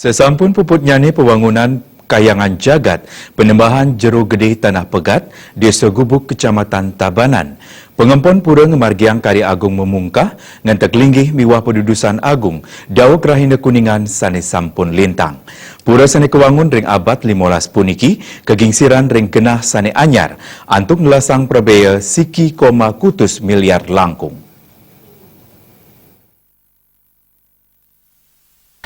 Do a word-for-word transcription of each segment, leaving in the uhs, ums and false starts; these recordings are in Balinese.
Sasampun puput nyane pawangunan kayangan jagat, panembahan Jero Gede Tanah Pegat, Desa Gubuk, Kecamatan Tabanan, pangempon pura ngamargiang karya agung mamungkah, ngenteg linggih miwah padudusan agung, daweg rahina Kuningan sane sampun lintang. Pura sane kawangun ring abad limolas puniki, kagingsiran ring genah sane anyar, antuk nelasang prabea siki koma kutus miliar langkung.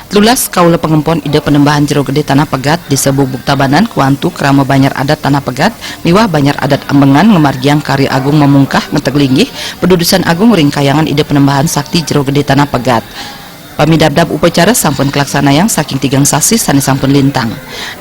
Telulas kaula pangempon Ida Panembahan Jero Gede Tanah Pegat, Desa Bubuk Tabanan, kuantu krama Banjar Adat Tanah Pegat, miwah Banjar Adat Embengan ngamargiang karya agung mamungkah ngenteg linggih, padudusan agung ring kayangan Ida Panembahan Sakti Jero Gede Tanah Pegat. Pamidabdab upacara sampun kalaksanayang saking tigang sasi sane sampun lintang.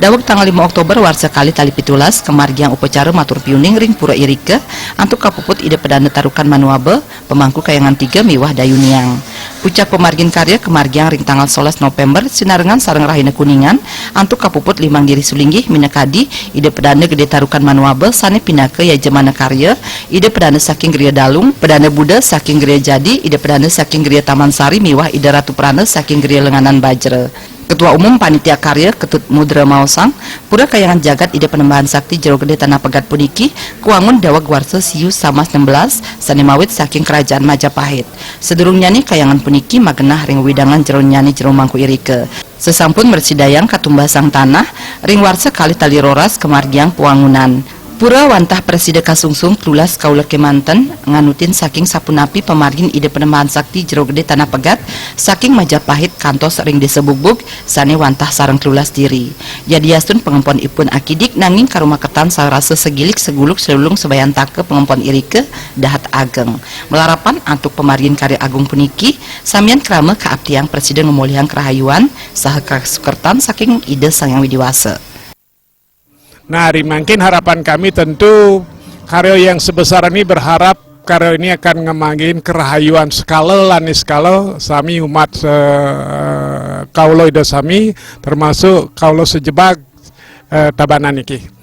Daweg tanggal lima Oktober warsa kalih tali pitulas, kamargiang upacara matur piuning ring Pura irika, antuk kapuput Ida Pedanda Tarukan Manuaba, pemangku kayangan tiga miwah dayuniang. Pucak pamargin karya kamargiang ring tanggal solas November, sinarengan sareng rahina Kuningan, antuk kapuput limang diri sulinggih minakadi Ida Pedanda Gede Tarukan Manuaba sane pinaka yajamana karya, Ida Pedanda saking Griya Dalung, Pedanda Buda saking Griya Jadi, Ida Pedanda saking Griya Taman Sari miwah Ida Ratu Prana saking Griya Lenganan Bajra. Ketua Umum Panitia Karya Ketut Mudra maosang, pura kayangan jagat Ida Panembahan Sakti Jero Gede Tanah Pegat puniki kawangun daweg warsa siu samas nem belas sane mawit saking Kerajaan Majapahit. Sadurungnyane kayangan puniki magenah ring wewidangan jeronyane Jero Mangku irika. Sasampun mrasidayang katumbasang tanah, ring warsa kalih tali roras kamargiang pawangunan. Pura wantah prasida kasungsung telulas kaula kemanten, nganutin saking sapunapi pamargin Ida Panembahan Sakti Jero Gede Tanah Pegat, saking Majapahit kantos ring Desa Bubuk, sane wantah sareng telulas diri. Yadiastun pangemponipun akidik, nanging karumaketan sarasa sagilik saguluk salulung sabayantaka pangempon irika dahat ageng. Malarapan antuk pamargin karya agung puniki, samian krama kaaptiang prasida ngamolihang karahayuan saha kasukertan saking Ida Sang Hyang Widi Wasa. Nah, ri mangkin harapan kami tentu karya yang sebesar ini, berharap karya ini akan ngemangin kerahayuan sekala lan niskala sami umat se-, kaula Ida sami, termasuk kaula sejebag, eh, Tabanan niki.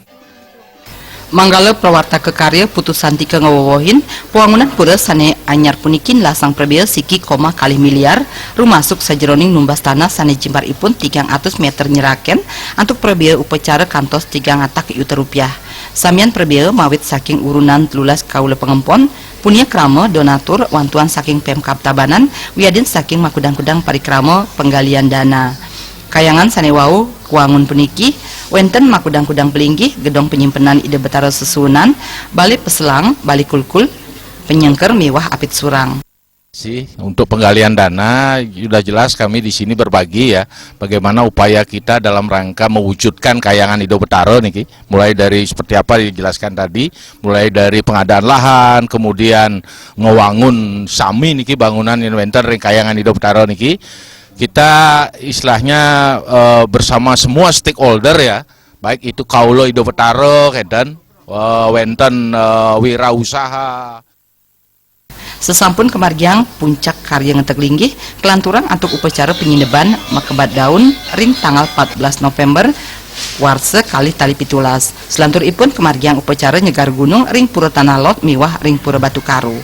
Manggala prawartaka karya Putu Santika ngawewehin, pawangunan pura sane anyar puniki nelasang prabea siki koma kalih miliar, rumasuk sajeroning numbas tanah sane jimbaripun tigang atus meter nyeraken, antuk prabea upacara kantos tigang atak yuta rupiah. Samian prabea mawit saking urunan telulas kaula pangempon, punia krama, donatur, wantuan saking Pemkab Tabanan, wiadin saking makudang-kudang parikrama penggalian dana. Kayangan sane wau kawangun puniki, wenten makudang-kudang palinggih, gedong panyimpenan Ida Betara Sesuunan, bale peselang, bale kulkul, penyengker miwah apit surang. Sih, untuk penggalian dana, sudah jelas kami di sini berbagi ya, bagaimana upaya kita dalam rangka mewujudkan kayangan Ida Betara niki, mulai dari seperti apa dijelaskan tadi, mulai dari pengadaan lahan, kemudian ngewangun sami niki bangunan yang wenten ring kayangan Ida Betara niki, kita istilahnya, eh, bersama semua stakeholder ya, baik itu kaula Ida Betara, kenten, eh, wenten, eh, wirausaha. Sesampun kamargiang puncak karya ngenteg linggih, kalanturang antuk upacara panyineban makebat daun ring tanggal empat belas November warsa kalih tali pitulas. Salanturipun kamargiang upacara nyegar gunung ring Pura Tanah Lot miwah ring Pura Batu Karu.